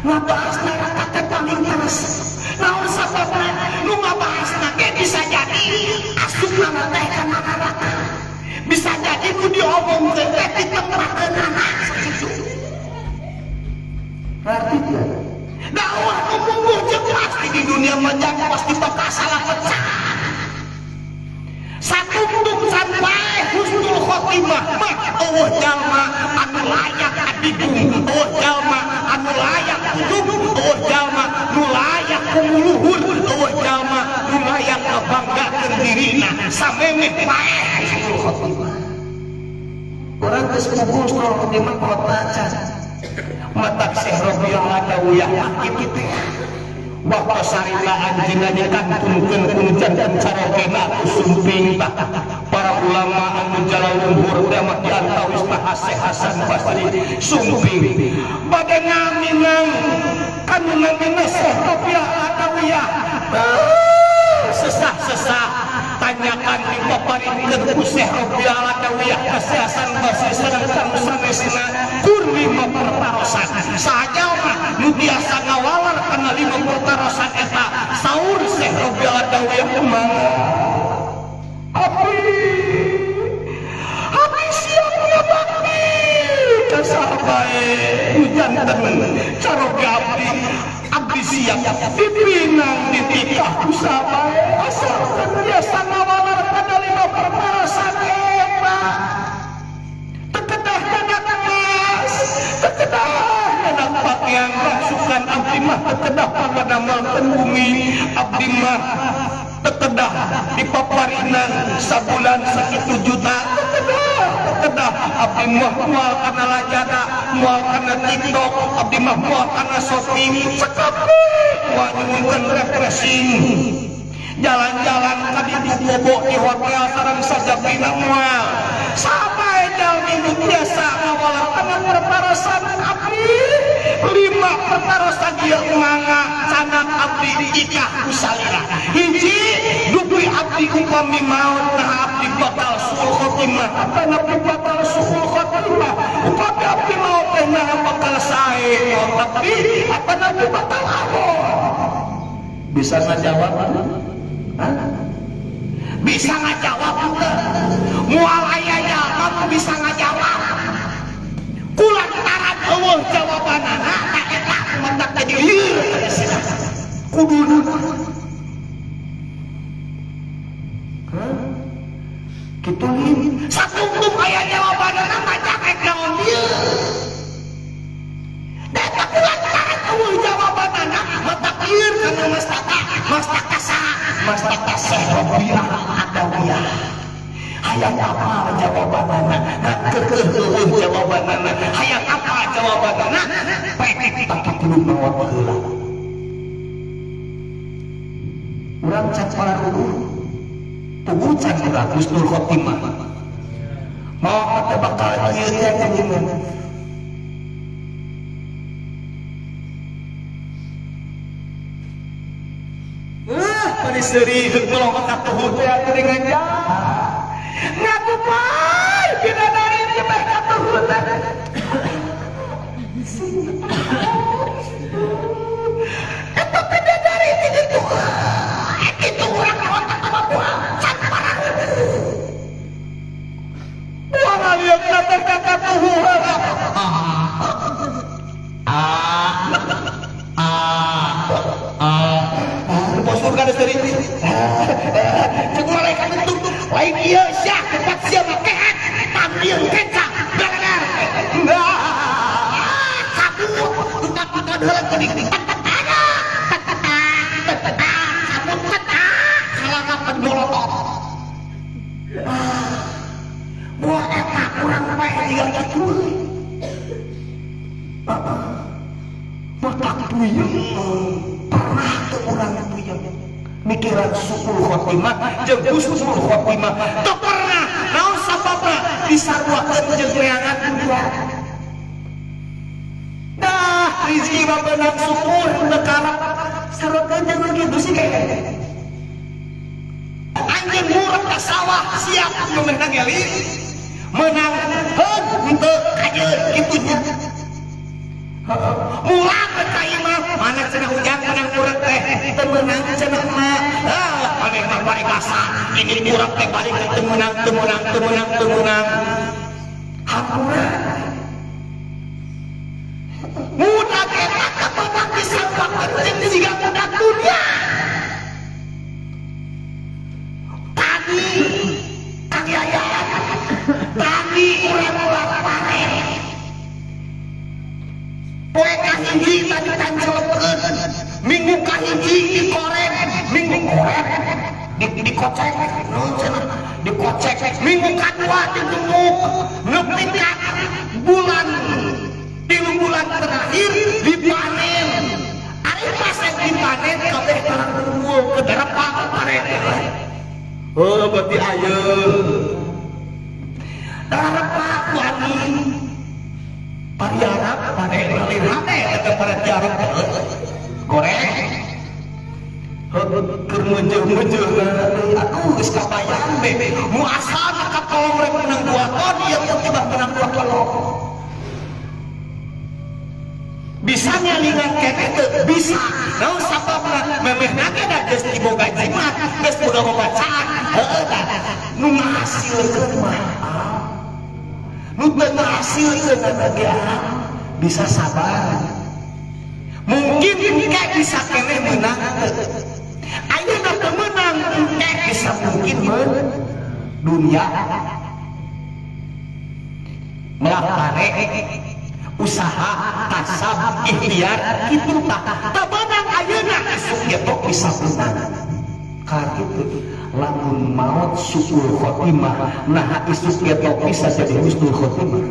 Ngabahas neraka teh paling terus. Naon sababna? Nu ngabahasna ge bisa jadi asupna teh kana neraka. Bisa jadi nu diomongkeun teh ditempatkeunana sakitu. Berarti teu. Dakwah nu mungguh jeung pasti di dunia mah pasti bakal salah pecah. Satungtung sampai husnul khotimah mah euweuh jalma anu layak adigung, euweuh jalma anu layak ujub, euweuh jalma nu layak kumuluhur, euweuh jalma nu layak ngabanggakeun dirina samemeh paeh husnul khotimah. Urang geus puguh husnul khotimah kolot macan. Matak Syekh Rabi'ah Adawiyah mah kitu teh. Waktu sarita anjeunna dikantunkeun ku nu janten carogena ku sumping tah para ulama anu jalalunggur teh mah diantawis tah Syekh Hasan Basri sumping bade ngaminang kanu namina Syekh Rabi'ah Adawiyah sesah-sesah tanyakan dipaparikeun ku Syekh Rabi'ah Adawiyah ka Syekh Hasan Basri sareng kanu sanesna kur lima pertarosan. Saha jalma nu biasa ngawalar kana lima pertarosan eta? Saur Syekh Rabi'ah Adawiyah, "Mangga, abdi, abdi siap ngabakti ka saha bae nu janten caroge abdi. Abdi siap dipinang, ditikah ku saha bae, asalkan biasa ngawalar kana lima pertarosan eta. Teu kedah nyandak emas, teu kedah nyandak pakaian rangsukan. Abdi mah teu kedah pangadamelkeun bumi. Abdi mah teu kedah dipaparinan sabulan sakitu juta, teu kedah, teu kedah. Abdi mah moal kana Lazada, moal kana TikTok. Abdi mah moal kana shopping cekap, moal nyuhunkeun refreshing, jalan-jalan ka ditu, bobo di hotel sareng sajabina, moal. Sampai jalmi nu biasa ngawalar kana pertarosan abdi, lima pertarosan ieu, mangga candak abdi ikah ku salira. Hiji, dupi abdi upami maot, nah abdi bakal suul khotimah? Apa abdi bakal suul khotimah? Upami abdi maot teh, nah bakal sae maot abdi? Apa abdi bakal abot?" Bisa ngajawab? Hah? Bisa ngajawab teu? Moal aya jalma nu bisa ngajawab kulantaran euweuh jawabanana. Tak eta matak jadi lieur kana sia kuduna. Hah? Kitu lin satungtung aya jawabanana mah rek naon ieu? Da kulantaran euweuh jawabanana, matak lieur kana mastaka. Mastaka saha? Mastaka Syekh Rabi'ah Adawiyah. Hayang apa jawabanana? Ngan keukeuh euweuh jawabanana. Hayang apa jawabanana? Pek, tapi kudu maot baheula. Urang can pararuguh, puguh can urang husnul khotimah. Maot teh bakal kieu teh geuningan. Ah, pada seuri melong ka tuhu teh geuningan ngaku pai bidadari teh ka tuhu teh. Eta bidadari ti ditu. Kitu urang otak mah moal can pararuguh. Moal ngaliungna teh ka katuhu heula. Ah ah ah ah, bos surga geus deui. Cek malaikat itu, "Lain ieu sia, tempat sia mah kehet, tamliung kenca belegar." Cabut utak-utak heula geuning. Cabut kalangapan molotot. Moal eta kurang paeh jiga kitu. Matak puyeng, pernah teu urang puyeng mikiran suul khotimah jeung husnul khotimah? Teu pernah. Naon sababna? Disaruakeun jeung neangan dunia. Dah rizki mah beunang, syukur teu karep saruakeun jeung nu kitu sih. Anjeun murek ka sawah siap nu meunang ngeli meunang heug henteu kajeun kitu nya. Mulang ka imah. Puasa ini urang teh balik ke teu meunang, teu meunang, teu meunang, teu meunang. Hampura budak eta kabadak disampakeun jeung siga budak dunia. Tani Kang Yayan, tani urang ulah pare poe kahiji tadi tancelkeun, minggu kahiji dikorek, minggu korek di dikocek naon cenah, dikocek, minggu kadua digemuk, nepi ka bulan 3 bulan terakhir dipanen. Ari pas dipanen kabeh tarang kumpul ke darepak pare. Oh, berarti ayeuna darepak ku angin pariarap pare lain hate eta pare tiarap goreng keur meujeuh-meujeuh. Aduh, geus kabayang be mu asalna katolong rek menang 2 ton ieu teh tibah menang 2 kolong. Bisa nyalingan keneh teu bisa. Naon sababna? Memehna ge da geus diboga jimat, geus boga babacaan. Heueuh tah nu ngahasilkeun mah, nu teu ngahasilkeun ge bisa sabar. Mungkin engke bisa keneh meunang teu. Ayeuna teu meunang, engke bisa mungkin men dunia. Melak pare, usaha, kasab, ikhtiar kitu tah. Teu meunang ayeuna, isuk ge bisa meunang. Kitu lamun maot suul khotimah, nah isuk ge bisa jadi husnul khotimah.